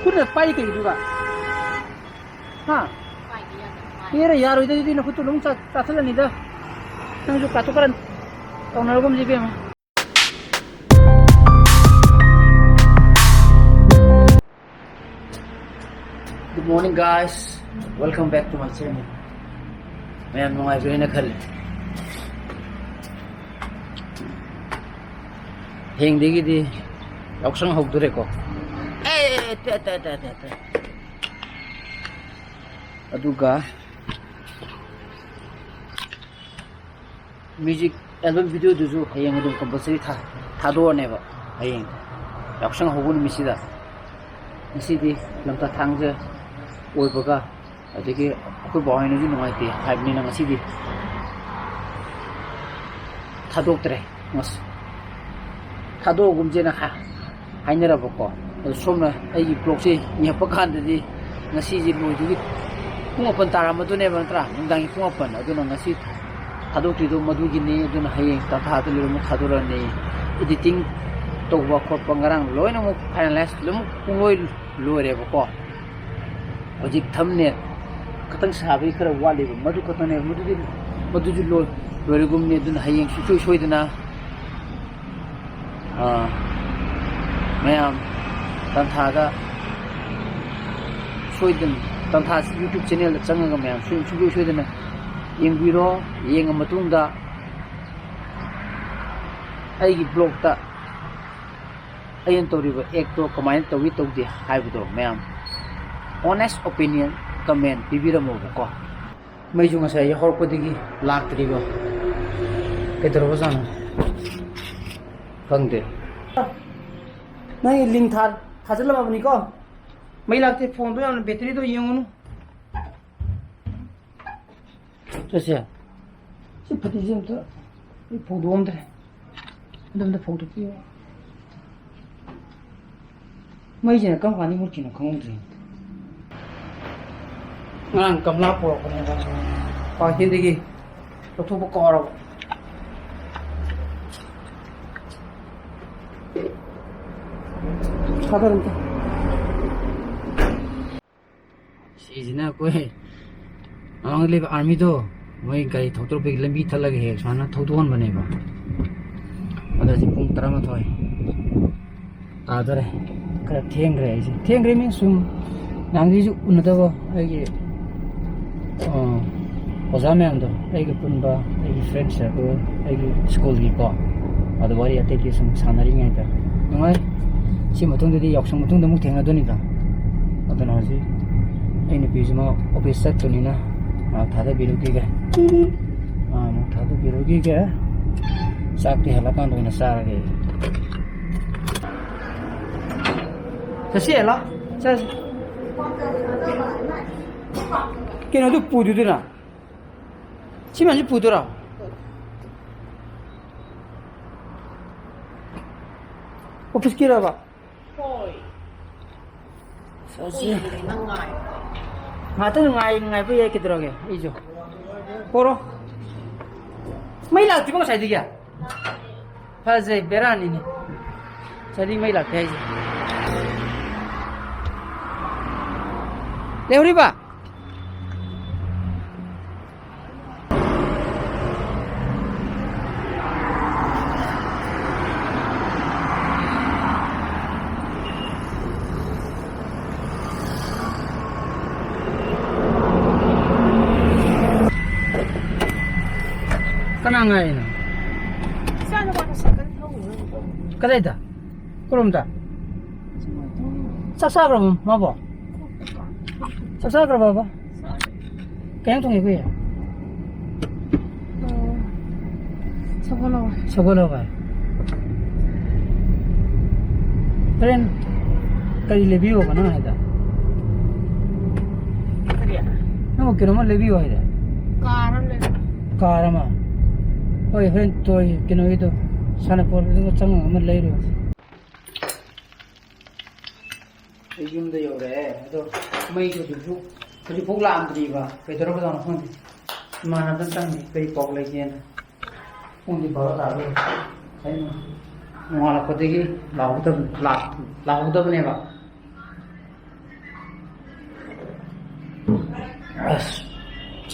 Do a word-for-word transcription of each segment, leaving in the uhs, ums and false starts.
ꯈꯨꯠꯅ ꯄꯥꯏꯔꯤ ꯀꯩꯗꯨꯒ? ꯍꯥ? ꯄꯥꯏꯔ ꯌꯥꯔꯣꯏꯗ, ꯑꯗꯨꯗꯤ ꯅꯈꯨꯠꯇꯨ ꯑꯗꯨꯝ ꯆꯥ-, ꯆꯥꯊꯠꯂꯅꯤꯗ꯫ ꯅꯪꯁꯨ ꯀꯥꯊꯣꯛ ꯀꯥꯔꯟ ꯇꯧꯅꯔꯒꯨꯝꯁꯤ, ꯏꯕꯦꯝꯃ꯫ Good morning, guys. Welcome back to my channel. ꯃꯌꯥꯝ ꯅꯨꯡꯉꯥꯏꯕꯤꯔꯦꯅ ꯈꯜꯂꯤ꯫ ꯍꯌꯦꯡꯗꯒꯤꯗꯤ ꯌꯥꯎꯁꯪ ꯍꯧꯗꯣꯔꯦꯀꯣ꯫ ꯑꯦ, ꯇꯦ, ꯇꯦ, ꯇꯦ, ꯇꯦ, ꯇꯦ꯫ ꯑꯗꯨꯒ ꯃ꯭ꯌꯨꯖꯤꯛ ꯑꯦꯜꯕꯝ ꯚꯤꯗꯤꯑꯣꯗꯨꯁꯨ ꯍꯌꯦꯡ ꯑꯗꯨꯝ ꯀꯝꯄꯜꯁꯔꯤ ꯊꯥ-, ꯊꯥꯗꯣꯛꯑꯅꯦꯕ꯫ ꯍꯌꯦꯡ ꯌꯥꯎꯁꯪ ꯍꯧꯕ ꯅꯨꯃꯤꯠꯁꯤꯗ꯫ ꯉꯁꯤꯗꯤ ꯂꯝꯇꯥ ꯊꯥꯡꯖ ꯑꯣꯏꯕꯒ, ꯑꯗꯒꯤ ꯑꯩꯈꯣꯏ ꯕꯥꯍꯣꯏꯅꯁꯨ ꯅꯨꯡꯉꯥꯏꯇꯦ ꯍꯥꯏꯕꯅꯤꯅ ꯉꯁꯤꯗꯤ ꯊꯥꯗꯣꯛꯇ꯭ꯔꯦ꯫ ꯉꯁ-, ꯊꯥꯗꯣꯛꯑꯒꯨꯝꯁꯦꯅ ꯍꯥ-, ꯍꯥꯏꯅꯔꯕꯀꯣ꯫ ꯑꯗꯣ ꯁꯣꯝꯅ ꯑꯩꯒꯤ ꯕ꯭ꯂꯣꯒꯁꯦ ꯌꯦꯡꯉꯛꯄ ꯀꯥꯟꯗꯗꯤ ꯉꯁꯤꯁꯦ ꯂꯣꯏꯗꯣꯏꯒꯤ ꯄꯨꯡ ꯃꯥꯄꯟ ꯇꯥꯔꯝꯃꯗꯣꯏꯅꯦꯕ, ꯅꯠꯇ꯭ꯔꯥ? ꯅꯨꯡꯗꯥꯡꯒꯤ ꯄꯨꯡ ꯃꯥꯄꯟ꯫ ꯑꯗꯨꯅ ꯉꯁꯤ ꯊꯥꯗꯣꯛꯇ꯭ꯔꯤꯗꯣ ꯃꯗꯨꯒꯤꯅꯤ꯫ ꯑꯗꯨꯅ ꯍꯌꯦꯡ ꯇꯥꯟꯊꯥꯗ ꯂꯣꯏꯅꯃꯛ ꯊꯥꯗꯣꯔꯛꯑꯅꯤ꯫ ꯏꯗꯤꯇꯤꯡ ꯇꯧꯕ ꯈꯣꯠꯄ ꯉꯔꯥꯡ ꯂꯣꯏꯅꯃꯛ ꯐꯥꯏꯅꯦꯂꯥꯏꯁ ꯂꯣꯏꯅꯃꯛ ꯄꯨꯡꯂꯣꯏ ꯂꯣꯏꯔꯦꯕꯀꯣ꯫ ꯍꯧꯖꯤꯛ ꯊꯝꯅꯦꯜ ꯈꯇꯪ ꯁꯥꯕꯒꯤ ꯈꯔ ꯋꯥꯠꯂꯤꯕ, ꯃꯗꯨ ꯈꯛꯇꯅꯦ꯫ ꯃꯗꯨꯗꯤ, ꯃꯗꯨꯁꯨ ꯂꯣꯏ-, ꯂꯣꯏꯔꯒꯨꯝꯅꯤ꯫ ꯑꯗꯨꯅ ꯍꯌꯦꯡ ꯁꯨꯡꯁꯣꯏ ꯁꯣꯏꯗꯅ, ꯑꯥ, ꯃꯌꯥꯝ ꯇꯥꯟꯊꯥꯗ ꯁꯣꯏꯗꯅ, ꯇꯥꯟꯊꯥ YouTube ꯆꯦꯅꯦꯜꯗ ꯆꯪꯉꯒ ꯃꯌꯥꯝ ꯁꯨꯡ-, ꯁꯨꯡꯁꯣꯏ ꯁꯣꯏꯗꯅ ꯌꯦꯡꯕꯤꯔꯣ꯫ ꯌꯦꯡꯉ ꯃꯇꯨꯡꯗ ꯑꯩꯒꯤ ꯕ꯭ꯂꯣꯛꯇ ꯑꯩꯅ ꯇꯧꯔꯤꯕ ꯑꯦꯛꯇꯣ ꯀꯃꯥꯏꯅ ꯇꯧꯏ ꯇꯧꯗꯦ ꯍꯥꯏꯕꯗꯣ ꯃꯌꯥꯝ honest opinion comment ꯄꯤꯕꯤꯔꯝꯃꯣꯕꯀꯣ꯫ ꯃꯩꯁꯨ ꯉꯁꯥꯏ ꯍꯧꯔꯛꯄꯗꯒꯤ ꯂꯥꯛꯇ꯭ꯔꯤꯕ꯫ ꯀꯩꯗꯧꯔꯕꯖꯥꯠꯅꯣ? ꯈꯪꯗꯦ꯫ ꯅꯪꯒꯤ ꯂꯤꯡ ꯊꯥ-, ꯊꯥꯖꯤꯜꯂꯝꯃꯕꯅꯤꯀꯣ? ꯃꯩ ꯂꯥꯛꯇꯦ, ꯐꯣꯟꯗꯣ ꯌꯥꯝꯅ ꯕꯦꯇ꯭ꯔꯤꯗꯣ ꯌꯦꯡꯉꯨꯅꯨ꯫ ꯆꯠꯁꯦ꯫ ꯁꯤ ꯐꯇꯤꯁꯦ ꯑꯝꯇ ꯑꯩ ꯐꯧꯗꯣꯛꯑꯝꯗ꯭ꯔꯦ꯫ ꯑꯗꯨ ꯑꯝꯇ ꯐꯧꯗꯣꯛꯄꯤꯌꯨ꯫ ꯃꯩꯁꯤꯅ ꯀꯔꯝ ꯀꯥꯟꯗ ꯃꯨꯠꯈꯤꯅꯣ ꯈꯪꯍꯧꯗ꯭ꯔꯦ꯫ ꯉꯔꯥꯡ ꯒꯝꯂꯥ ꯄꯨꯔꯛꯄꯅꯦꯕ꯫ ꯕꯥꯜꯇꯤꯟꯗꯒꯤ ꯂꯧꯊꯣꯛꯄ ꯀꯥꯎꯔꯕ꯫ ꯊꯥꯗꯔꯝꯇ꯫ ꯁꯤꯁꯤꯅ ꯑꯩꯈꯣꯏ ꯃꯃꯥꯡꯗ ꯂꯩꯕ ꯑꯥꯔꯃꯤꯗꯣ, ꯃꯣꯏ ꯒꯥꯔꯤ ꯊꯧꯗꯣꯔꯛꯄꯒꯤ ꯂꯝꯕꯤ ꯊꯠꯂꯒ ꯍꯦꯛ ꯁꯨꯃꯥꯏꯅ ꯊꯧꯗꯣꯛꯍꯟꯕꯅꯦꯕ꯫ ꯑꯗꯣ ꯍꯧꯖꯤꯛ ꯄꯨꯡ ꯇꯔꯥꯃꯥꯊꯣꯏ ꯇꯥꯗꯣꯔꯦ꯫ ꯈꯔ ꯊꯦꯡꯈ꯭ꯔꯦ꯫ ꯑꯩꯁꯦ ꯊꯦꯡꯈ꯭ꯔꯦ ꯃꯤꯟꯁ ꯁꯨꯝ ꯅꯍꯥꯟꯈꯩꯁꯨ ꯎꯅꯗꯕ ꯑꯩꯒꯤ, ꯑ, ꯑꯣꯖꯥ ꯃꯌꯥꯝꯗꯣ, ꯑꯩꯒ ꯄꯨꯟꯕ ꯑꯩꯒꯤ ꯐ꯭ꯔꯦꯟ ꯁꯔꯀꯜ, ꯑꯩꯒꯤ ꯁ꯭ꯀꯨꯜꯒꯤꯀꯣ, ꯑꯗꯨ ꯋꯥꯔꯤ ꯑꯇꯩ ꯑꯇꯩ ꯁꯨꯝ ꯁꯥꯟꯅꯔꯤꯉꯩꯗ ꯅꯨꯡꯉꯥꯏ꯫ ꯁꯤ ꯃꯇꯨꯡꯗꯗꯤ ꯌꯥꯎꯁꯪ ꯃꯇꯨꯡꯗ ꯑꯃꯨꯛ ꯊꯦꯡꯅꯗꯣꯏꯅꯤꯗꯣ꯫ ꯑꯗꯨꯅ ꯍꯧꯖꯤꯛ ꯑꯩ ꯅꯨꯄꯤꯁꯤꯃ ꯑꯣꯐꯤꯁ ꯆꯠꯇꯣꯏꯅꯤꯅ ꯉꯥꯏꯍꯥꯛ ꯊꯥꯗꯕꯤꯔꯨꯈꯤꯒꯦ꯫ ꯑꯥ, ꯑꯃꯨꯛ ꯊꯥꯗꯕꯤꯔꯨꯈꯤꯒꯦ꯫ ꯆꯥꯛꯇꯤ ꯍꯜꯂꯛꯀꯥꯟꯗ ꯑꯣꯏꯅ ꯆꯥꯔꯒꯦ꯫ ꯆꯠꯁꯤ, ꯍꯦꯜꯂꯣ꯫ ꯆꯠꯁꯤ꯫ ꯀꯩꯅꯣꯗꯨ ꯄꯨꯗꯣꯏꯗꯨꯅ? ꯁꯤ ꯃꯌꯥꯝꯁꯤ ꯄꯨꯗꯣꯏꯔꯣ? ꯑꯣꯐꯤꯁꯀꯤꯔꯕ? ꯍꯣꯏ꯫ ꯆꯠꯁꯤ꯫ ꯀꯨꯏꯔꯦ ꯅꯪ ꯉꯥꯏ꯫ ꯉꯥꯛꯇꯪ ꯉꯥꯏ, ꯉꯥꯏꯕ ꯌꯥꯏ, ꯀꯩꯗꯧꯔꯒꯦ? ꯑꯩꯁꯨ꯫ ꯄꯣꯔꯣ꯫ ꯃꯩ ꯂꯥꯛꯇ꯭ꯔꯤꯕꯣ ꯉꯁꯥꯏꯗꯒꯤ? ꯐꯖꯩ, ꯕꯦꯔꯥꯅꯤꯅꯦ꯫ ꯉꯁꯥꯏꯗꯒꯤ ꯃꯩ ꯂꯥꯛꯇꯦ ꯍꯥꯏꯁꯦ꯫ ꯂꯩꯍꯧꯔꯤꯕ? ꯀꯅꯥ ꯉꯥꯏꯔꯤꯅꯣ? ꯏꯆꯥꯅꯨꯄꯥꯗꯣ ꯁꯥꯏꯀꯜ ꯊꯧꯔꯨꯔꯅꯨꯀꯣ꯫ ꯀꯗꯥꯏꯗ? ꯀꯔꯣꯝꯗ? ꯆꯥꯛ ꯆꯥꯈ꯭ꯔꯕꯣ ꯃꯥꯕꯣ? ꯆꯥꯛ ꯆꯥꯈ꯭ꯔꯕꯕ? ꯀꯩ ꯏꯟꯖꯥꯡ ꯊꯣꯡꯉꯦ ꯑꯩꯈꯣꯏ? ꯑꯣ, ꯁꯒꯣꯜ ꯍꯋꯥꯏ꯫ ꯁꯒꯣꯜ ꯍꯋꯥꯏ꯫ ꯍꯣꯔꯦꯟ ꯀꯔꯤ ꯂꯩꯕꯤꯌꯣꯕ ꯅꯪ ꯍꯥꯏꯗ? ꯀꯔꯤ? ꯅꯪ ꯀꯩꯅꯣꯝꯃ ꯂꯩꯕꯤꯌꯣ ꯍꯥꯏꯗ? ꯀꯥꯔ ꯑꯃ ꯂꯩꯕꯤꯌꯣ꯫ ꯀꯥꯔ ꯑꯃ? ꯍꯣꯏ, ꯍꯣꯔꯦꯟ ꯇꯣꯏ ꯀꯩꯅꯣꯒꯤꯗꯣ, ꯁꯥꯟꯅꯄꯣꯠ ꯑꯗꯨꯒ ꯆꯪꯉꯒ ꯑꯃ ꯂꯩꯔꯨꯔꯁꯤ꯫ ꯑꯩ ꯌꯨꯝꯗ ꯌꯧꯔꯛꯑꯦ꯫ ꯑꯗꯣ ꯃꯩꯁꯨ ꯍꯧꯖꯤꯛꯐꯥꯎ, ꯍꯧꯖꯤꯛꯐꯥꯎ ꯂꯥꯛꯑꯝꯗ꯭ꯔꯤꯕ꯫ ꯀꯩꯗꯧꯔꯕꯖꯥꯠꯅꯣ ꯈꯪꯗꯦ꯫ ꯏꯃꯥꯟꯅꯕꯗ ꯆꯪꯉꯤ, ꯀꯔꯤ ꯄꯥꯎ ꯂꯩꯒꯦꯅ꯫ ꯄꯨꯡꯗꯤ ꯕꯥꯔꯣ ꯇꯥꯗꯣꯔꯦ꯫ ꯉꯁꯥꯏ ꯅꯣꯡꯉꯥꯜꯂꯛꯄꯗꯒꯤ ꯂꯥꯛꯍꯧꯗꯕ-, ꯂꯥꯛ-, ꯂꯥꯛꯍꯧꯗꯕꯅꯦꯕ꯫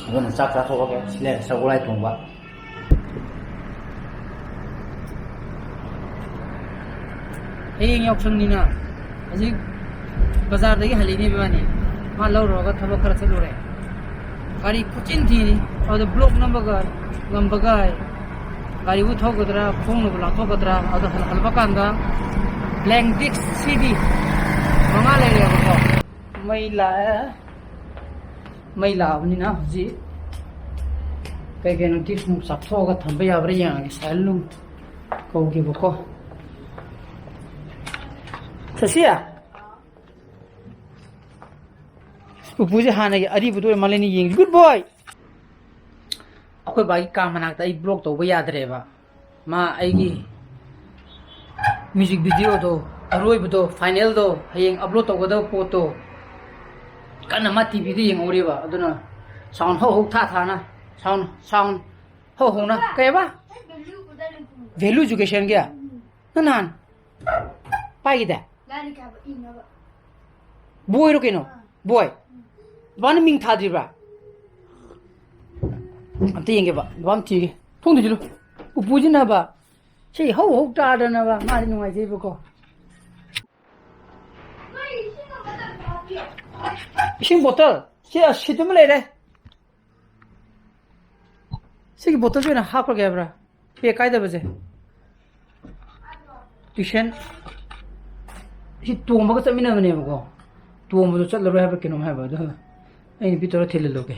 ꯑꯗꯨꯅ ꯆꯥꯛ ꯆꯥꯊꯣꯛꯑꯒꯦ꯫ ꯁꯤ ꯂꯩꯔꯦ ꯁꯒꯣꯜꯍꯋꯥꯏ ꯊꯣꯡꯕ꯫ ꯍꯌꯦꯡ ꯌꯥꯎꯁꯪꯅꯤꯅ ꯍꯧꯖꯤꯛ ꯕꯖꯥꯔꯗꯒꯤ ꯍꯜꯂꯛꯏꯅꯦ ꯏꯕꯥꯅꯤ꯫ ꯃꯥ ꯂꯧꯔꯨꯔꯒ ꯊꯕꯛ ꯈꯔ ꯆꯠꯂꯨꯔꯦ꯫ ꯒꯥꯔꯤ ꯈꯨꯆꯤꯟ ꯊꯤꯅꯤ꯫ ꯑꯗꯨꯗ ꯕ꯭ꯂꯣꯛ ꯅꯝꯕꯒ ꯉꯝꯕꯒ ꯍꯥꯏ꯫ ꯒꯥꯔꯤꯕꯨ ꯊꯧꯒꯗ꯭ꯔꯥ, ꯈꯣꯡꯅꯕꯨ ꯂꯥꯟꯊꯣꯛꯀꯗ꯭ꯔꯥ? ꯑꯗꯣ ꯍꯜꯂꯛꯄ ꯀꯥꯟꯗ blank disc CD ꯃꯉꯥ ꯂꯩꯔꯦꯕꯀꯣ꯫ ꯃꯩ ꯂꯥꯛꯑꯦ꯫ ꯃꯩ ꯂꯥꯛꯑꯕꯅꯤꯅ ꯍꯧꯖꯤꯛ ꯀꯩ ꯀꯩꯅꯣ disc ꯅꯨꯡ ꯆꯥꯛꯊꯣꯛꯑꯒ ꯊꯝꯕ ꯌꯥꯕ꯭ꯔꯥ ꯌꯦꯡꯉꯒꯦ꯫ ꯁꯥꯍꯦꯜ ꯅꯨꯡ ꯀꯧꯒꯦꯕꯀꯣ꯫ ꯁꯁꯤꯌꯥ, ꯎꯄꯨꯁꯦ ꯍꯥꯟꯅꯒꯤ ꯑꯔꯤꯕꯗꯣ ꯑꯣꯏ ꯃꯥꯜꯂꯦꯅꯦ, ꯌꯦꯡꯁꯤ꯫ Good boy! ꯑꯩꯈꯣꯏ ꯕꯥꯒꯤ ꯀꯥ ꯃꯅꯥꯛꯇ ꯑꯩ ꯕ꯭ꯂꯣꯛ ꯇꯧꯕ ꯌꯥꯗ꯭ꯔꯦꯕ꯫ ꯃꯥ ꯑꯩꯒꯤ ꯃ꯭ꯌꯨꯖꯤꯛ ꯚꯤꯗꯤꯑꯣꯗꯣ, ꯑꯔꯣꯏꯕꯗꯣ, ꯐꯥꯏꯅꯦꯜꯗꯣ, ꯍꯌꯦꯡ ꯑꯞꯂꯣꯗ ꯇꯧꯒꯗꯕ ꯄꯣꯠꯇꯣ ꯀꯟꯅ ꯃꯥ ꯇꯤꯚꯤꯗ ꯌꯦꯡꯍꯧꯔꯤꯕ꯫ ꯑꯗꯨꯅ ꯁꯥꯎꯟ ꯍꯧ ꯍꯧ ꯊꯥ ꯊꯥꯅ, ꯁꯥꯎꯟ, ꯁꯥꯎꯟ ꯍꯧ ꯍꯧꯅ꯫ ꯀꯩꯕ? ꯚꯦꯂꯨ ꯏꯖꯨꯀꯦꯁꯟꯒꯤ? ꯅꯪ ꯅꯍꯥꯟ ꯄꯥꯏꯈꯤꯗꯦ? ꯂꯥꯏꯔꯤꯛ ꯍꯥꯏꯕ ꯏꯅꯕ꯫ ꯕꯣꯏꯔꯣ ꯀꯩꯅꯣ? ꯑꯥ꯫ ꯕꯣꯏ? ꯎꯝ꯫ ꯕꯕꯥꯅ ꯃꯤꯡ ꯊꯥꯗ꯭ꯔꯤꯕ꯭ꯔꯥ? ꯑꯝꯇ ꯌꯦꯡꯒꯦꯕ꯫ ꯕꯕꯥ ꯑꯝꯇ ꯊꯤꯒꯦ꯫ ꯊꯣꯡ ꯊꯤꯡꯖꯤꯜꯂꯨ꯫ ꯎꯄꯨꯁꯤꯅꯕ꯫ ꯁꯤ ꯍꯧ ꯍꯧ ꯇꯥꯗꯅꯕ꯫ ꯃꯥꯗꯤ ꯅꯨꯡꯉꯥꯏꯖꯩꯕꯀꯣ꯫ ꯏꯁꯤꯡ ꯕꯣꯇꯜ꯫ ꯁꯤ ꯑꯁꯤꯗꯨꯃ ꯂꯩꯔꯦ꯫ ꯁꯤꯒꯤ ꯕꯣꯇꯜꯁꯦ ꯑꯣꯏꯅ ꯍꯥꯞꯈ꯭ꯔꯒꯦ ꯍꯥꯏꯕ꯭ꯔꯥ? ꯄꯦꯛ ꯀꯥꯏꯗꯕꯁꯦ꯫ ꯇ꯭ꯌꯨꯁꯟ ꯁꯤ ꯇꯣꯝꯕꯒ ꯆꯠꯃꯤꯟꯅꯕꯅꯦꯕꯀꯣ꯫ ꯇꯣꯝꯕꯗꯣ ꯆꯠꯂꯔꯣꯏ ꯍꯥꯏꯕ꯭ꯔꯥ ꯀꯩꯅꯣꯝ ꯍꯥꯏꯕ, ꯑꯗꯣ ꯑꯩ ꯅꯨꯄꯤ ꯇꯧꯔ ꯊꯤꯜꯍꯜꯂꯨꯒꯦ꯫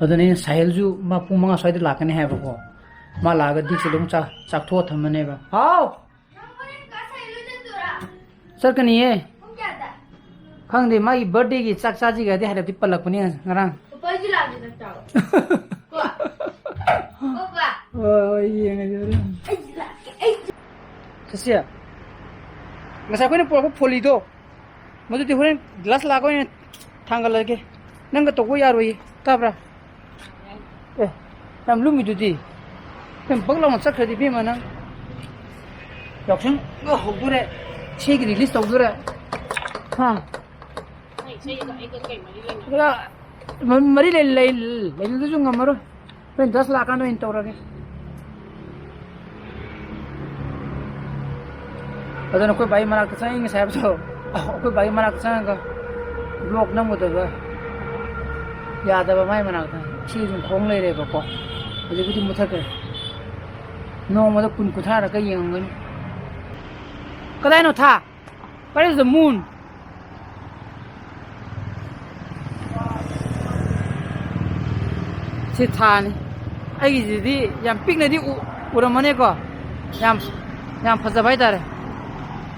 ꯑꯗꯨꯅ ꯑꯩꯅ ꯁꯥꯍꯦꯜꯁꯨ ꯃꯥ ꯄꯨꯡ ꯃꯉꯥ ꯁ꯭ꯋꯥꯏꯗ ꯂꯥꯛꯀꯅꯤ ꯍꯥꯏꯕꯀꯣ꯫ ꯃꯥ ꯂꯥꯛꯑꯒ ꯗꯤꯛꯁꯦ ꯑꯗꯨꯝ ꯆꯥ-, ꯆꯥꯛꯊꯣꯛꯑ ꯊꯝꯃꯅꯦꯕ꯫ ꯍꯥꯎ! ꯅꯪ ꯍꯣꯔꯦꯟ ꯀꯥ ꯁꯥꯏ ꯂꯣꯏ ꯆꯠꯇꯣꯏꯔꯥ? ꯆꯠꯀꯅꯤꯌꯦ꯫ ꯄꯨꯡ ꯀꯌꯥꯗ? ꯈꯪꯗꯦ, ꯃꯥꯒꯤ ꯕꯥꯔꯗꯦꯒꯤ ꯆꯥꯛ ꯆꯥꯁꯤꯒꯗꯤ ꯍꯥꯏꯔꯞꯇꯤ ꯄꯜꯂꯛꯄꯅꯦ ꯉꯔꯥꯡ꯫ ꯄꯄꯥ, ꯑꯩꯁꯨ ꯂꯥꯛꯀꯦ ꯆꯥꯛ ꯆꯥꯕ꯫ ꯀꯣ? ꯄꯄꯥ꯫ ꯍꯣꯏ, ꯍꯣꯏ, ꯌꯦꯡꯉꯁꯤ ꯍꯣꯔꯦꯟ꯫ ꯑꯩꯁꯨ ꯂꯥꯛꯀꯦ, ꯑꯩꯁꯨ꯫ ꯁꯁꯤꯌꯥ, ꯉꯁꯥꯏ ꯑꯩꯈꯣꯏꯅ ꯄꯨꯔꯛꯄ ꯐꯣꯂꯤꯗꯣ, ꯃꯗꯨꯗꯤ ꯍꯣꯔꯦꯟ ꯒ꯭ꯂꯥꯁ ꯂꯥꯛꯑꯒ ꯑꯣꯏꯅ ꯊꯥꯡꯒꯠꯂꯒꯦ꯫ ꯅꯪꯒ ꯇꯧꯕ ꯌꯥꯔꯣꯏꯌꯦ, ꯇꯥꯕ꯭ꯔꯥ? ꯑꯦ, ꯌꯥꯝ ꯂꯨꯝꯃꯤꯗꯨꯗꯤ꯫ ꯌꯥꯝ ꯕꯛ ꯂꯥꯎꯅ ꯆꯠꯈ꯭ꯔꯗꯤ ꯏꯕꯦꯝꯃ ꯅꯪ꯫ ꯌꯥꯎꯁꯪꯒ ꯍꯧꯗꯣꯔꯦ, ꯏꯁꯩꯒꯤ ꯔꯤꯂꯤꯁ ꯇꯧꯗꯣꯔꯦ꯫ ꯍꯥ? ꯑꯩ ꯏꯁꯩꯒ ꯑꯩꯒ ꯀꯩ ꯃꯔꯤ ꯂꯩꯅꯒꯦ? ꯈꯔ ꯃ-, ꯃꯔꯤ ꯂꯩ-, ꯂꯩ-, ꯂꯩꯅꯗꯁꯨ ꯉꯝꯃꯔꯣꯏ꯫ ꯍꯣꯔꯦꯟ ꯗꯁ ꯂꯥꯛꯀꯥꯟꯗ ꯑꯣꯏꯅ ꯇꯧꯔꯒꯦ꯫ ꯑꯗꯨꯅ ꯑꯩꯈꯣꯏ ꯕꯥꯏ ꯃꯅꯥꯛꯇ ꯆꯪꯉꯤ ꯉꯁꯥꯏ ꯍꯥꯏꯕꯗꯣ꯫ ꯑꯩꯈꯣꯏ ꯕꯥꯏ ꯃꯅꯥꯛꯇ ꯆꯪꯉꯒ vlog ꯅꯝꯒꯗꯕ ꯌꯥꯗꯕ ꯃꯥꯏ ꯃꯅꯥꯛꯇ꯫ ꯁꯤ ꯑꯗꯨꯝ ꯈꯣꯡ ꯂꯩꯔꯦꯕꯀꯣ꯫ ꯍꯧꯖꯤꯛꯄꯨꯗꯤ ꯃꯨꯠꯊꯠꯈ꯭ꯔꯦ꯫ ꯅꯣꯡꯃꯗ ꯀꯨꯟ ꯀꯨꯟꯊ꯭ꯔꯥꯔꯛꯀ ꯌꯦꯡꯉꯝꯒꯅꯤ꯫ ꯀꯗꯥꯏꯅꯣ ꯊꯥ? Where is the moon? ꯁꯤ ꯊꯥꯅꯤ꯫ ꯑꯩꯒꯤꯁꯤꯗꯤ ꯌꯥꯝ ꯄꯤꯛꯅꯗꯤ ꯎ-, ꯎꯔꯝꯃꯅꯤꯀꯣ꯫ ꯌꯥꯝ, ꯌꯥꯝ ꯐꯖꯕ ꯍꯥꯏꯇꯥꯔꯦ꯫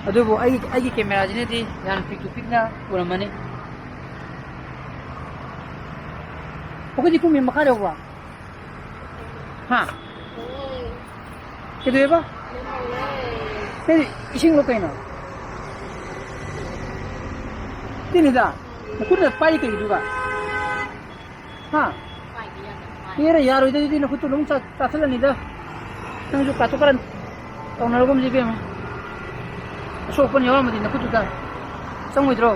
ꯑꯗꯨꯕꯨ ꯑꯩꯒꯤ, ꯑꯩꯒꯤ camera ꯁꯤꯅꯗꯤ ꯌꯥꯝ ꯄꯤꯛꯇꯨ ꯄꯤꯛꯅ ꯎꯔꯝꯃꯅꯤ꯫ ꯑꯩꯈꯣꯏꯗꯤ ꯀꯨꯝꯃꯤ ꯃꯈꯥ ꯌꯧꯕ꯫ ꯍꯥ? ꯀꯩꯗꯧꯋꯦꯕ? ꯀꯩ ꯏꯁꯤꯡꯂꯣ ꯀꯩꯅꯣ? ꯇꯤꯟ ꯍꯤꯗꯥꯛ? ꯅꯈꯨꯠꯅ ꯄꯥꯏꯔꯤ ꯀꯩꯗꯨꯒ? ꯍꯥ? ꯄꯥꯏꯕ ꯌꯥꯗꯕ ꯃꯥꯜꯂꯦ꯫ ꯄꯤꯔ ꯌꯥꯔꯣꯏꯗ, ꯑꯗꯨꯗꯤ ꯅꯈꯨꯠꯇꯨ ꯑꯗꯨꯝ ꯆꯥ-, ꯆꯥꯁꯤꯜꯂꯅꯤꯗ꯫ ꯅꯪꯁꯨ ꯀꯥꯊꯣꯛ ꯀꯥꯔꯟ ꯇꯧꯅꯔꯒꯨꯝꯁꯤ ꯏꯕꯦꯝꯃ꯫ ꯑꯁꯣꯛꯄꯅ ꯌꯥꯎꯔꯝꯃꯗꯤ ꯅꯈꯨꯠꯇꯨꯗ ꯆꯪꯉꯣꯏꯗ꯭ꯔꯣ?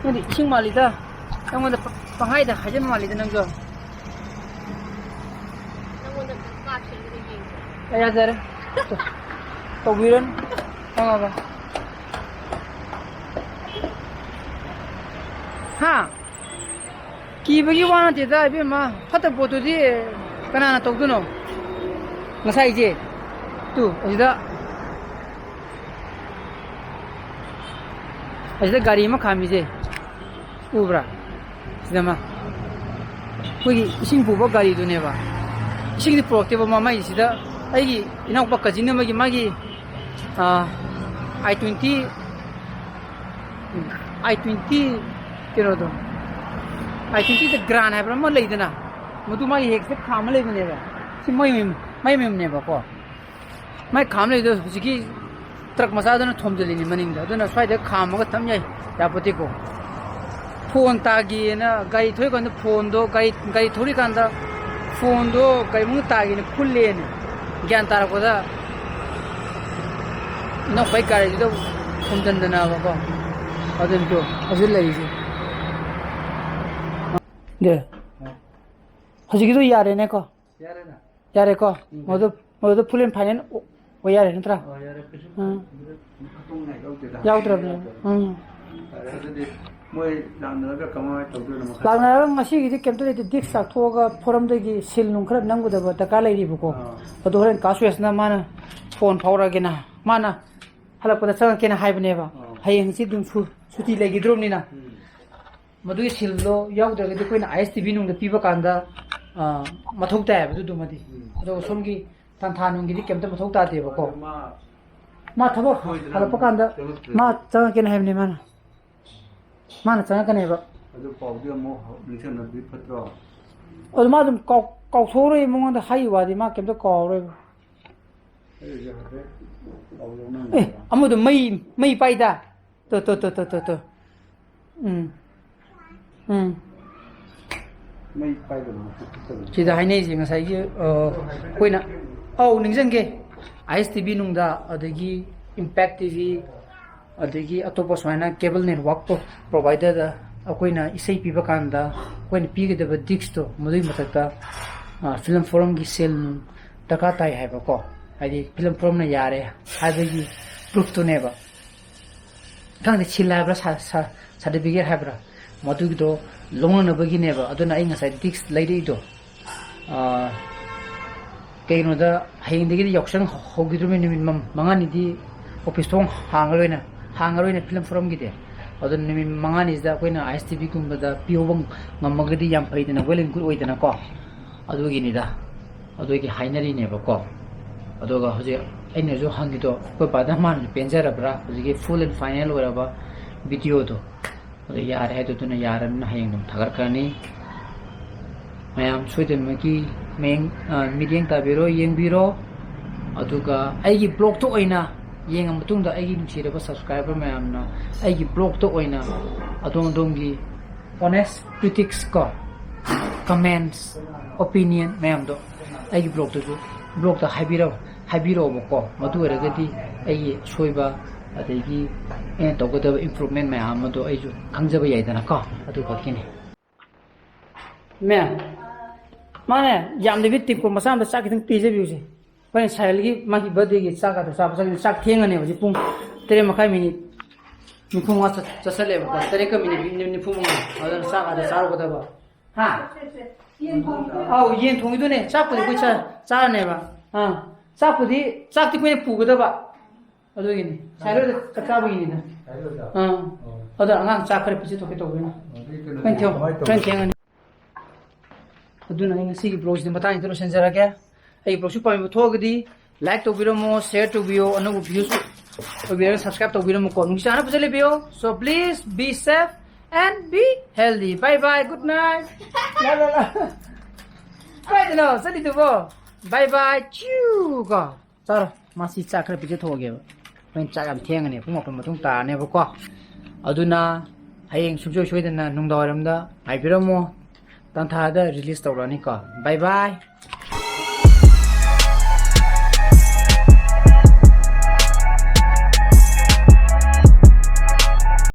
ꯅꯪꯗꯤ ꯏꯁꯤꯡ ꯃꯥꯜꯂꯤꯗ꯫ ꯅꯪꯉꯣꯟꯗ ꯄ-, ꯄꯪꯍꯥꯏꯗ ꯍꯥꯏꯖꯟꯕ ꯃꯥꯜꯂꯤꯗ ꯅꯪꯁꯨ꯫ ꯅꯪꯉꯣꯟꯗ ꯀꯥꯞꯁꯦ ꯑꯗꯨꯒ ꯌꯦꯡꯁꯦ꯫ ꯑꯩ ꯌꯥꯖꯔꯦ꯫ ꯇꯧꯕꯤꯔꯅꯨ꯫ ꯈꯪꯉꯕ? ꯍꯥ? ꯀꯤꯕꯒꯤ ꯋꯥ ꯅꯠꯇꯦꯗ ꯏꯕꯦꯝꯃ, ꯐꯠꯇꯕ ꯄꯣꯠꯇꯨꯗꯤ ꯀꯅꯥꯅ ꯇꯧꯗꯣꯏꯅꯣ? ꯉꯁꯥꯏꯁꯦ ꯇꯨ ꯑꯁꯤꯗ, ꯑꯁꯤꯗ ꯒꯥꯔꯤ ꯑꯃ ꯈꯥꯝꯃꯤꯁꯦ ꯎꯕ꯭ꯔꯥ? ꯁꯤꯗ ꯑꯃ ꯑꯩꯈꯣꯏꯒꯤ ꯏꯁꯤꯡ ꯄꯨꯕ ꯒꯥꯔꯤꯗꯨꯅꯦꯕ꯫ ꯏꯁꯤꯡꯗꯤ ꯄꯨꯔꯛꯇꯦꯕ ꯃꯃꯩꯁꯤꯗ꯫ ꯑꯩꯒꯤ ꯏꯅꯥꯎꯄꯥ cousin ꯑꯃꯒꯤ ꯃꯥꯒꯤ, ꯑꯥ, i twenty, i twenty ꯀꯩꯅꯣꯗꯣ, i twenty ꯗ Grand ꯍꯥꯏꯕ꯭ꯔꯥ ꯑꯃ ꯂꯩꯗꯅ, ꯃꯗꯨ ꯃꯥꯒꯤ ꯍꯦꯛꯁꯦ ꯈꯥꯝꯃ ꯂꯩꯕꯅꯦꯕ꯫ ꯁꯤ ꯃꯩ ꯃꯌꯨꯝ, ꯃꯩ ꯃꯌꯨꯝꯅꯦꯕꯀꯣ꯫ ꯃꯥꯏ ꯈꯥꯝ ꯂꯩꯗꯣ ꯍꯧꯖꯤꯛꯀꯤ ꯇ꯭ꯔꯛ ꯃꯆꯥꯗꯨꯅ ꯊꯣꯝꯖꯤꯜꯂꯤꯅꯤ ꯃꯅꯤꯡꯗ꯫ ꯑꯗꯨꯅ ꯁ꯭ꯋꯥꯏꯗ ꯈꯥꯝꯃꯒ ꯊꯝ ꯌꯥꯏ, ꯌꯥꯄꯣꯠꯇꯦꯀꯣ꯫ ꯐꯣꯟ ꯇꯥꯒꯦꯅ ꯒꯥꯔꯤ ꯊꯧꯔꯤꯀꯥꯟꯗ ꯐꯣꯟꯗꯣ, ꯒꯥꯔꯤ, ꯒꯥꯔꯤ ꯊꯧꯔꯤꯀꯥꯟꯗ ꯐꯣꯟꯗꯣ ꯒꯥꯔꯤ ꯃꯅꯨꯡꯗ ꯇꯥꯒꯦꯅ ꯈꯨꯜꯂꯦꯅ ꯒ꯭ꯌꯥꯟ ꯇꯥꯔꯛꯄꯗ ꯏꯅꯥꯎꯄꯥꯒꯤ ꯒꯥꯔꯤꯗꯨꯗ ꯊꯣꯝꯖꯤꯟꯗꯅꯕꯀꯣ꯫ ꯑꯗꯨꯅꯤꯀꯣ ꯍꯧꯖꯤꯛ ꯂꯩꯔꯤꯁꯦ꯫ ꯗꯦ꯫ ꯍꯧꯖꯤꯛꯀꯤꯗꯣ ꯌꯥꯔꯦꯅꯦꯀꯣ? ꯌꯥꯔꯦꯅ꯫ ꯌꯥꯔꯦꯀꯣ? ꯎꯝ꯫ ꯃꯗꯨ, ꯃꯗꯨ full and final ꯑꯣꯏ ꯌꯥꯔꯦ ꯅꯠꯇ꯭ꯔꯥ? ꯑꯣ, ꯌꯥꯔꯦ꯫ ꯀꯩꯁꯨ ꯎꯝ꯫ ꯈꯠꯇꯣꯡꯅꯤꯡꯉꯥꯏ ꯌꯥꯎꯗꯦꯗ꯫ ꯌꯥꯎꯗ꯭ꯔꯕꯅꯦ꯫ ꯎꯝ꯫ ꯐꯔꯦ, ꯑꯗꯨꯗꯤ ꯃꯣꯏ ꯂꯥꯛꯅꯔꯒ ꯀꯃꯥꯏꯅ ꯇꯧꯗꯣꯏꯅꯣ ꯃꯈꯥ? ꯂꯥꯛꯅꯔꯒ ꯉꯁꯤꯒꯤꯗꯤ ꯀꯩꯝꯇ ꯂꯩꯇꯦ꯫ ꯗꯤꯁ ꯆꯥꯛꯊꯣꯛꯑꯒ ꯐꯣꯔꯝꯗꯒꯤ ꯁꯤꯜ ꯅꯨꯡ ꯈꯔ ꯅꯝꯒꯗꯕ ꯗꯔꯀꯥꯔ ꯂꯩꯔꯤꯕꯀꯣ꯫ ꯑꯥ꯫ ꯑꯗꯣ ꯍꯣꯔꯦꯟ ꯀꯥ ꯁꯨꯔꯦꯁꯅ ꯃꯥꯅ ꯐꯣꯟ ꯐꯥꯎꯔꯛꯑꯒꯦꯅ, ꯃꯥꯅ ꯍꯜꯂꯛꯄꯗ ꯆꯪꯉꯛꯀꯦꯅ ꯍꯥꯏꯕꯅꯦꯕ꯫ ꯑꯥ꯫ ꯍꯌꯦꯡ ꯍꯪꯆꯤꯠ ꯑꯗꯨꯝ ꯁꯨ-, ꯁꯨꯇꯤ ꯂꯩꯈꯤꯗ꯭ꯔꯣꯕꯅꯤꯅ꯫ ꯎꯝ꯫ ꯃꯗꯨꯒꯤ ꯁꯤꯜꯗꯣ ꯌꯥꯎꯗ꯭ꯔꯒꯗꯤ ꯑꯩꯈꯣꯏꯅ ISTV ꯅꯨꯡꯗ ꯄꯤꯕ ꯀꯥꯟꯗ, ꯑ, ꯃꯊꯧ ꯇꯥꯏ ꯍꯥꯏꯕꯗꯨꯗꯨꯃꯗꯤ꯫ ꯎꯝ꯫ ꯑꯗꯣ ꯁꯣꯝꯒꯤ ꯇꯥꯟꯊꯥ ꯅꯨꯡꯒꯤꯗꯤ ꯀꯩꯝꯇ ꯃꯊꯧ ꯇꯥꯗꯦꯕꯀꯣ꯫ ꯑꯗꯣ ꯃꯥ ꯃꯥ ꯊꯕꯛ ꯁꯣꯏꯗꯅ ꯍꯜꯂꯛꯄ ꯀꯥꯟꯗ ꯆꯪꯉꯛꯇ꯭ꯔꯗꯤ ꯃꯥ ꯆꯪꯉꯛꯀꯦꯅ ꯍꯥꯏꯕꯅꯦ ꯃꯥꯅ꯫ ꯃꯥꯅ ꯆꯪꯉꯛꯀꯅꯦꯕ꯫ ꯑꯗꯨ ꯄꯥꯎꯗꯤ ꯑꯃꯨꯛ ꯅꯤꯡꯁꯤꯡꯅꯕꯗꯤ ꯐꯠꯇ꯭ꯔꯣ? ꯑꯗꯨ ꯃꯥ ꯑꯗꯨꯝ ꯀꯥꯎ-, ꯀꯥꯎꯊꯣꯛꯎꯔꯣꯏ, ꯃꯉꯣꯟꯗ ꯍꯥꯏꯔꯤ ꯋꯥꯗꯤ ꯃꯥ ꯀꯩꯝꯇ ꯀꯥꯎꯔꯣꯏꯕ꯫ ꯑꯩꯁꯨ ꯍꯥꯏꯐꯦꯠ ꯄꯥꯎ ꯑꯦ, ꯂꯧꯅꯤꯡꯕ꯫ ꯑꯃꯗꯣ ꯃꯩ, ꯃꯩ ꯄꯥꯏꯗ꯫ ꯇꯣ, ꯇꯣ, ꯇꯣ, ꯇꯣ, ꯇꯣ, ꯇꯣ꯫ ꯎꯝ꯫ ꯎꯝ꯫ ꯃꯩ ꯄꯥꯏꯗꯕ ꯃꯈꯣꯏ ꯈꯛꯇꯅꯤ꯫ ꯁꯤꯗ ꯍꯥꯏꯅꯩꯁꯦ ꯉꯁꯥꯏꯒꯤ, ꯑ, ꯑꯩꯈꯣꯏꯅ, ꯑꯧ, ꯅꯤꯡꯁꯤꯡꯒꯦ꯫ ISTV ꯅꯨꯡꯗ, ꯑꯗꯒꯤ Impact TV, ꯑꯗꯒꯤ ꯑꯇꯣꯞꯄ ꯁꯨꯃꯥꯏꯅ cable network ꯄ꯭ꯔꯣ-, providerꯗ ꯑꯩꯈꯣꯏꯅ ꯏꯁꯩ ꯄꯤꯕ ꯀꯥꯟꯗ ꯑꯩꯈꯣꯏꯅ ꯄꯤꯒꯗꯕ ꯗꯤꯁꯛꯇꯣ, ꯃꯗꯨꯒꯤ ꯃꯊꯛꯇ, ꯑ, Film Forumꯒꯤ ꯁꯦꯜ ꯗꯔꯀꯥꯔ ꯇꯥꯏ ꯍꯥꯏꯕꯀꯣ꯫ ꯍꯥꯏꯗꯤ Film Forumꯅ ꯌꯥꯔꯦ ꯍꯥꯏꯕꯒꯤ proofꯇꯨꯅꯦꯕ꯫ ꯈꯪꯗꯦ, ꯁꯤꯜ ꯍꯥꯏꯕ꯭ꯔꯥ, ꯁꯥ-, ꯁꯥ-, certificate ꯍꯥꯏꯕ꯭ꯔꯥ, ꯃꯗꯨꯒꯤꯗꯣ ꯂꯧꯅꯅꯕꯒꯤꯅꯦꯕ꯫ ꯑꯗꯨꯅ ꯑꯩ ꯉꯁꯥꯏ ꯗꯤꯁꯛ ꯂꯩꯔꯛꯏꯗꯣ꯫ ꯑꯥ, ꯀꯩꯅꯣꯗ, ꯍꯌꯦꯡꯗꯒꯤꯗꯤ ꯌꯥꯎꯁꯪ ꯍꯧꯈꯤꯗ꯭ꯔꯕꯅꯤ, ꯅꯨꯃꯤꯠ ꯃ-, ꯃꯉꯥꯅꯤꯗꯤ office ꯊꯣꯡ ꯍꯥꯡꯉꯔꯣꯏꯅ, ꯍꯥꯡꯉꯔꯣꯏꯅ Film Forumꯒꯤꯗꯤ꯫ ꯑꯗꯨꯅ ꯅꯨꯃꯤꯠ ꯃꯉꯥꯅꯤꯁꯤꯗ ꯑꯩꯈꯣꯏꯅ ISTVꯒꯨꯝꯕꯗ ꯄꯤꯍꯧꯕ ꯉꯝꯃꯒꯗꯤ ꯌꯥꯝ ꯐꯩꯗꯅ, well and good ꯑꯣꯏꯗꯅꯀꯣ꯫ ꯑꯗꯨꯒꯤꯅꯤꯗ, ꯑꯗꯨꯒꯤ ꯍꯥꯏꯅꯔꯤꯅꯦꯕꯀꯣ꯫ ꯑꯗꯨꯒ ꯍꯧꯖꯤꯛ ꯑꯩꯅꯁꯨ ꯍꯪꯉꯤꯗꯣ, ꯑꯩꯈꯣꯏ ꯄꯥꯗ ꯃꯥꯅꯁꯨ ꯄꯦꯟꯖꯔꯕ꯭ꯔꯥ? ꯍꯧꯖꯤꯛꯀꯤ full and final ꯑꯣꯏꯔꯕ videoꯗꯣ꯫ ꯑꯗꯨ ꯌꯥꯔꯦ ꯍꯥꯏꯗꯨꯗꯨꯅ ꯌꯥꯔꯕꯅꯤꯅ ꯍꯌꯦꯡ ꯑꯗꯨꯝ ꯊꯥꯒꯠꯈ꯭ꯔꯅꯤ꯫ ꯃꯌꯥꯝ ꯁꯣꯏꯗꯅꯃꯛꯀꯤ ꯃꯌꯦꯡ-, ꯑ, ꯃꯤꯠꯌꯦꯡ ꯇꯥꯕꯤꯔꯣ, ꯌꯦꯡꯕꯤꯔꯣ꯫ ꯑꯗꯨꯒ ꯑꯩꯒꯤ vlogꯇ ꯑꯣꯏꯅ ꯌꯦꯡꯉ ꯃꯇꯨꯡꯗ ꯑꯩꯒꯤ ꯅꯨꯡꯁꯤꯔꯕ subscriber ꯃꯌꯥꯝꯅ ꯑꯩꯒꯤ vlogꯇ ꯑꯣꯏꯅ ꯑꯗꯣꯝ ꯑꯗꯣꯝꯒꯤ honest critics ꯀꯣ, comments, opinion ꯃꯌꯥꯝꯗꯣ ꯑꯩꯒꯤ vlogꯇꯁꯨ, vlogꯇ ꯍꯥꯏꯕꯤꯔꯛ-, ꯍꯥꯏꯕꯤꯔꯛꯑꯣꯕꯀꯣ꯫ ꯃꯗꯨ ꯑꯣꯏꯔꯒꯗꯤ ꯑꯩꯒꯤ ꯑꯁꯣꯏꯕ ꯑꯗꯒꯤ ꯑꯩꯅ ꯇꯧꯒꯗꯕ improvement ꯃꯌꯥꯝ ꯑꯗꯣ ꯑꯩꯁꯨ ꯈꯪꯖꯕ ꯌꯥꯏꯗꯅꯀꯣ꯫ ꯑꯗꯨ ꯈꯛꯀꯤꯅꯤ꯫ ꯃꯦꯝ, ꯃꯥꯅꯦ, ꯌꯥꯝꯗꯕꯤ ꯇꯦꯡꯀꯣꯠ ꯃꯆꯥ ꯑꯃꯗ ꯆꯥꯛ ꯈꯤꯇꯪ ꯄꯤꯖꯕꯤꯌꯨꯁꯦ꯫ ꯑꯩꯈꯣꯏꯅ ꯁꯥꯍꯦꯜꯒꯤ ꯃꯥꯒꯤ ꯕꯥꯔꯗꯦꯒꯤ ꯆꯥꯛ ꯀꯥꯗꯣ ꯆꯥꯕ ꯆꯠꯂꯤꯅꯦ꯫ ꯆꯥꯛ ꯊꯦꯡꯉꯅꯦꯕ ꯍꯧꯖꯤꯛ ꯄꯨꯡ ꯇꯔꯦꯠ ꯃꯈꯥꯏ ꯃꯤꯅꯤꯠ ꯅꯤꯐꯨ ꯃꯉꯥ ꯆꯠ-, ꯆꯠꯁꯜꯂꯦꯕꯀꯣ꯫ ꯇꯔꯦꯠꯀ ꯃꯤꯅꯤꯠ ꯅꯤꯐꯨ ꯃꯉꯥ꯫ ꯑꯗꯨꯅ ꯆꯥꯛ ꯀꯥꯗꯣ ꯆꯥꯔꯨꯒꯗꯕ꯫ ꯍꯥ? ꯑꯧ, ꯌꯦꯟ ꯊꯣꯡꯉꯤꯗꯨꯅꯦ꯫ ꯆꯥꯛꯄꯨꯗꯤ ꯑꯩꯈꯣꯏ ꯆꯥ-, ꯆꯥꯔꯅꯦꯕ꯫ ꯑꯥ, ꯆꯥꯛꯄꯨꯗꯤ, ꯆꯥꯛꯇꯤ ꯑꯩꯈꯣꯏꯅ ꯄꯨꯒꯗꯕ꯫ ꯑꯗꯨꯒꯤꯅꯤ꯫ ꯁꯥꯏꯔꯣꯏꯗ ꯆꯥꯛ ꯆꯥꯕꯒꯤꯅꯤꯗ꯫ ꯑꯥ꯫ ꯑꯗꯣ ꯑꯉꯥꯡ ꯆꯥꯛ ꯈꯔ ꯄꯤꯖꯊꯣꯛꯀꯦ ꯇꯧꯕꯅꯤ꯫ ꯍꯣꯔꯦꯟ ꯊꯦꯡ-, ꯍꯣꯔꯦꯟ ꯊꯦꯡꯉꯅꯤ꯫ ꯑꯗꯨꯅ ꯑꯩ ꯉꯁꯤꯒꯤ vlogꯁꯤꯗꯤ ꯃꯇꯥꯡꯁꯤꯗ ꯂꯣꯏꯁꯤꯟꯖꯔꯒꯦ꯫ ꯑꯩꯒꯤ vlogꯁꯤ ꯄꯥꯝꯕꯤꯕ ꯊꯣꯛꯑꯒꯗꯤ like ꯇꯧꯕꯤꯔꯝꯃꯣ, share ꯇꯧꯕꯤꯌꯣ, ꯑꯅꯧꯕ views ꯑꯣꯏꯕꯤꯔꯒ subscribe ꯇꯧꯕꯤꯔꯝꯃꯨꯀꯣ꯫ ꯅꯨꯡꯁꯤ ꯆꯥꯟꯅ ꯐꯖꯅ ꯂꯩꯕꯤꯌꯣ꯫ So please be safe and be healthy. Bye bye, good night. ꯂꯥ, ꯂꯥ, ꯂꯥ꯫ ꯀꯥꯏꯗꯅꯣ ꯆꯠꯂꯤꯗꯨꯕꯣ? Bye bye, ꯆꯤꯎ ꯀꯣ꯫ ꯆꯥꯔꯣ, ꯃꯥꯁꯤ ꯆꯥꯛ ꯈꯔ ꯄꯤꯖꯊꯣꯛꯑꯒꯦꯕ꯫ ꯍꯣꯔꯦꯟ ꯆꯥꯛ ꯌꯥꯝ ꯊꯦꯡꯉꯅꯤ, ꯄꯨꯡ ꯃꯥꯄꯟ ꯃꯇꯨꯡ ꯇꯥꯔꯅꯦꯕꯀꯣ꯫ ꯑꯗꯨꯅ ꯍꯌꯦꯡ ꯁꯨꯡꯁꯣꯏ ꯁꯣꯏꯗꯅ ꯅꯨꯡꯗꯥꯡꯋꯥꯏꯔꯝꯗ ꯉꯥꯏꯕꯤꯔꯝꯃꯣ꯫ ꯇꯥꯟꯊꯥꯗ release ꯇꯧꯔꯛꯑꯅꯤꯀꯣ꯫ Bye bye꯫